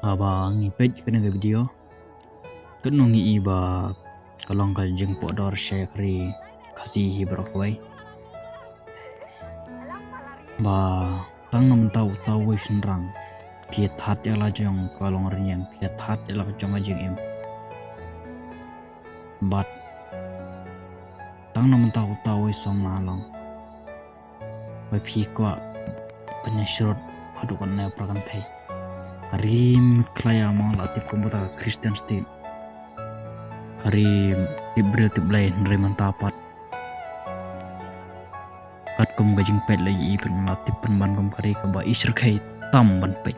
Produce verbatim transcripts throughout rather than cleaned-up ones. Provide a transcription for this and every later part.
Haba ngi peit kane ka video, kano ngi i ba ka long ka jingpohdor sha ka ri Khasi hi baroh kawei. Ba tang na mynta uta uwei u shynrang, phi ïa that ïa la jong ka longrynïeng, phi ïa that ïa la ka jong ka jingim. Bad tang na mynta uta uwei u samla long, ba phi kwah ban ïa shrut haduh katne para kynthei. Ka ri mut khlaiñ mo, la tip kum uta ka Christian State. Ka ri tip briew tip Blei, hynrei mynta pat katkum ka jingpeit la ïohi, pynban la tip pynban kum ka ri kaba i shyrkhei tam ban peit.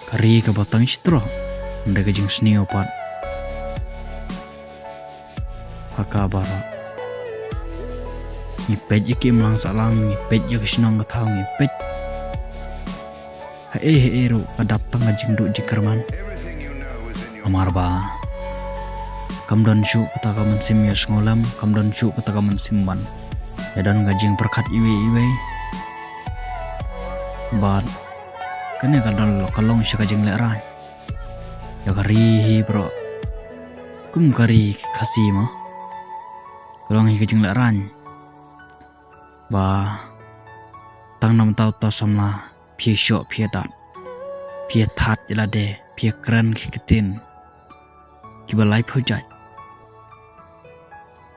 Ka ri kaba tang shi troh, hynrei ka jingsniew pat ha ka baroh. Ngi peit ïa ki imlang sahlang, ngi peit ïa ka shnong ka thaw, ngi peit haei haei ruh ka dap tang ka jingduh jingkyrmen. Namar ba kam don shuh kata ka mynsiem ïasngewlem, kam don shuh kata ka mynsiem ban ïa don ka jingpyrkhat iwei iwei. Bad kane ka don, ka long sha ka jinglehrain ïa ka ri hi baroh. Kum ka ri Khasi mo, ka long hi ka jinglehrain. Ba tang na mynta uta u samla, phi ïa shoh, phi ïa dat, phi ïa that ïa lade, phi ïa kren ki ktien kiba laiphew jait.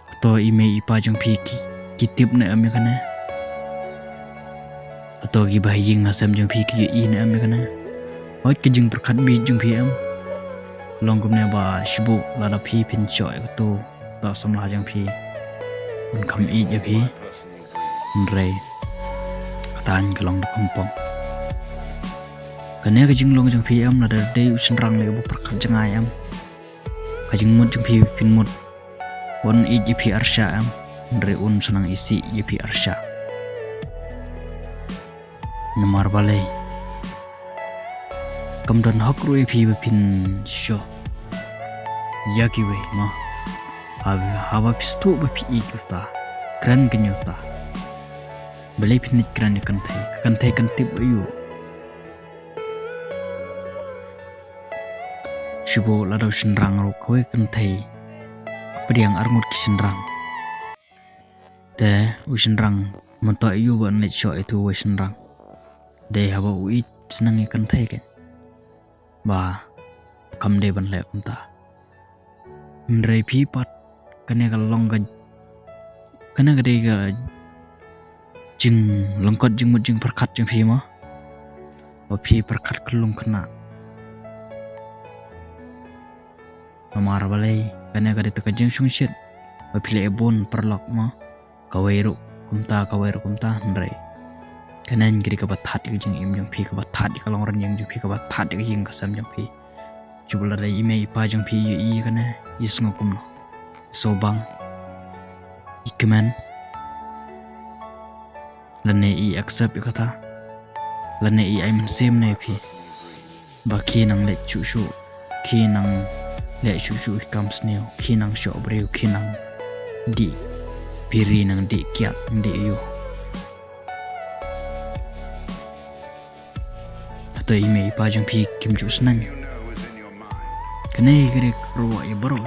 Hato i mei i pa jong phi ki, ki tip ne em ïa kane? Hato ki bahaïing hasem jong phi ki ïohi ne em ïa kane? Hooid, ka jingpyrkhat bieit jong phi em? Long kumne ba shibun lada phi phin shoh ïa kato, uta u samla jong phi un kham ïeit ïa phi. Hynrei kata ka long da kongpong. Kane ka jinglong jong phi em, lada dei u shynrang lei uba pyrkhat jngai em, ka jingmut jong phi phin mut un ïeit ïa phi arshah em? Hynrei un sa nang isih ïa phi arshah. Namar balei? Kam don hok ruh ïa phi ba phin shoh ïa kiwei mo. Haba, haba phi sngewthuh ba phi ïeit ïa uta, kren kynja uta. Balei phin leit kren ïa ka kynthei? Ka kynthei kan tip aïu? Shibun lada u shynrang ruh, kawei ka kynthei ka pdiang arngut ki shynrang. Te u shynrang mynta ïoh ban leit shoh ïa uwei u shynrang. Dei haba u ïeit sneng ïa ka kynthei kein ba kam dei ban leh kumta. Hynrei phi pat, kane ka long ka, kane ka dei ka jinglyngkot jingmut jingpyrkhat jong phi mo, ba phi pyrkhat khyllung khynnah. Namar balei? Kane ka dei tang ka jingshongshit ba phi leh bun paralok mo. Kawei ruh kumta, kawei ruh kumta, hynrei kane ka dei kaba that ïa ka jingim jong phi, kaba that ïa ka longrynïeng jong phi, kaba that ïa ka ïing ka sem jong phi. Shuh lada i mei i pa jong phi i ïohi ïa kane, i sngew kumno? I sngewbang, i kmen, lane i accept ïa kata, lane i ai mynsiem ne ïa phi ba ki nang leh shuh shuh, ki nang leh shuh shuh ki kam sniew, ki nang shoh briew, ki nang dih biri, nang dih kiad, nang dih aiu? Hato i mei i pa jong phi kim ju sneng? Kane ka dei ka ruh ïa baroh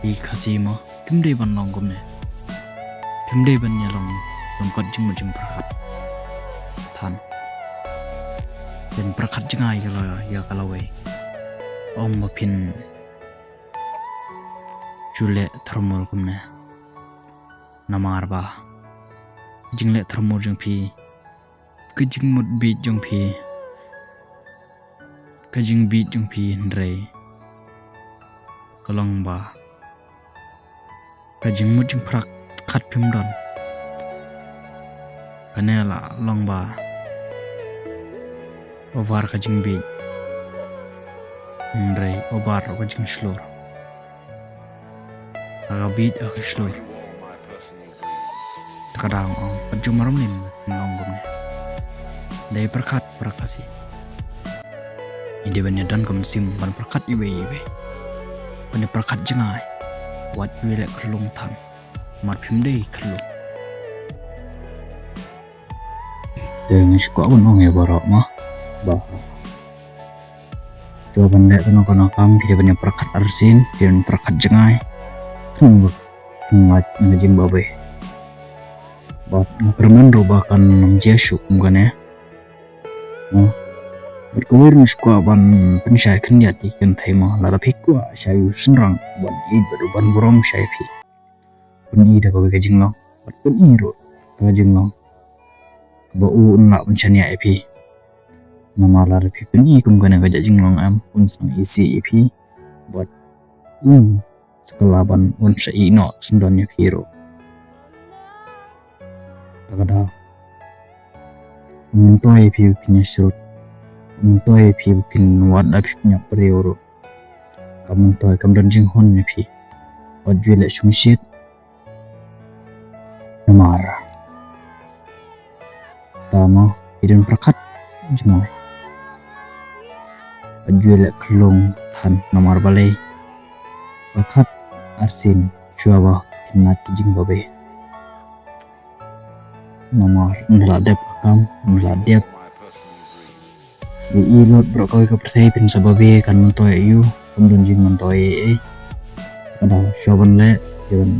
i Khasi mo. Phim dei ban long kumne. Phim dei ban ïa long lyngkot jingmut jingpyrkhat than. Phin pyrkhat jngai ïa ka la, ïa ka lawei. Ong ba phin ju leh thurmur kumne. Namar ba jingleh thurmur jong phi, ka jingmut bieit jong phi, ka jingbieit jong phi, hynrei ka long ba ka jingmut jingpyrkhat phim don. Kane la long ba over ka jingbieit, hynrei over ka jingshlur. Ka bieit ka shlur. Te ka dang ong, ka jumar ym nym long kumne. Dei pyrkhat para Khasi. Ngi dei ban ïa don ka mynsiem ban pyrkhat iwei iwei. Ban ïa pyrkhat jngai. Wat ïa leh khyllung than. Namar phim dei khyllung. Te ngi shu kwah ban ong ïa baroh mo ba Shuwa ban leh kano kano kam phi dei ban ïa pyrkhat arsien, phi dei ban pyrkhat jngai. Khnang ba phin lait na ka jingbabe. Bad nga kyrmen ruh ba kan ym jia shuh kum kane. Mo. Bad kawei ruh shu kwah ban pynshai khyndiat ïa ki kynthei mo, lada phi kwah sha ïa u shynrang ban ïeit bad u ban burom sha ïa phi, pyni da kawei ka jinglong, bad pyni ruh ka jinglong kaba u un lah ban shaniah ïa phi. Namar lada phi pyni kum kane ka jait jinglong em, un sa isih ïa phi bad un sa kylla ban un sa ïeh noh syndon ïa phi ruh. Ta ka daw, ym myntoi ïa phi ba phin ïasyrut, ym myntoi ïa phi ba phin wad da phi pynïap briew ruh. Kam myntoi, kam don jinghun ïa phi. Wat ju leh shongshit. Namar kata mo, phi dei ban pyrkhat jngai. Wat ju leh khlung than namar balei. Pyrkhat arsien shuwa ba phin lait ka jingbabe. Namar ynda la dep ka kam, ynda la dep. Ïa i lut baroh kawei ka pyrthei phin sa babe, kan myntoi ïa u, kam don jingmyntoi ei ei. Ka daw shuwa ban leh, ïa ban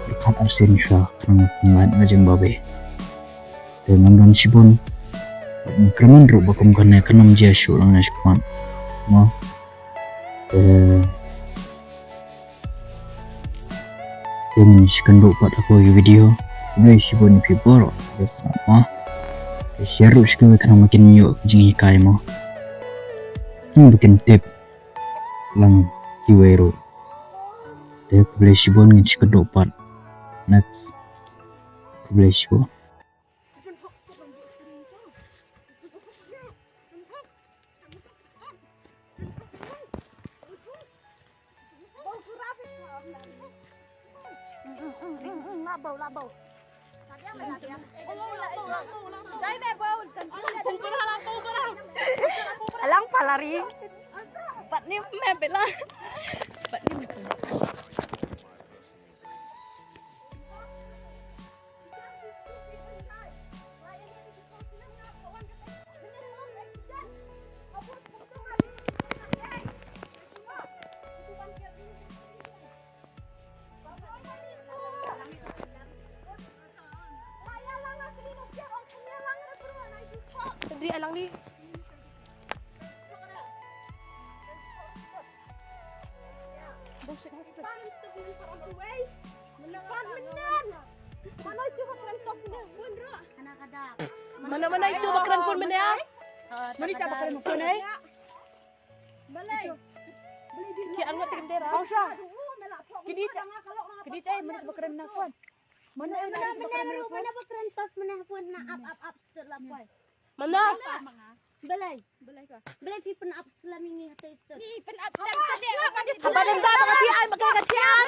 pyrkhat arsien shuwa khnang ba phin lait na ka jingbabe. Te ngam don shibun. Bad nga kyrmen ruh ba kum kane kan ym jia shuh lang na shakhmat. Mo. Te Te ngin sa ïakynduh pat ha kawei ka video. Khublei shibun ïa phi baroh kiba sngap mo. Te share ruh sha kiwei khnang ba kin ïoh ka jinghikai mo, khnang ba kin tip lang kiwei ruh. Te khublei shibun, ngin sa ïakynduh pat next. Khublei shibun. Alang palari. Pat ni me bela. Pat ni me. Tadi alang ni. Mana mana itu ba kren phone mene? Mana mana itu ba kren phone mene? Balei? Ki angat tim dera. Bangsa. Kini ta. Kini ta mana ba kren na phone? Mana mana mana mana ba kren phone? Mana ba kren tas mana phone na ap ap ap setelah phone. Mana? Balei? Balei ka? Balei phi pynap slam ini hata istor? Ni pynap slam ka dei. Haba denda ba ka thiah ai, ba ka thiah.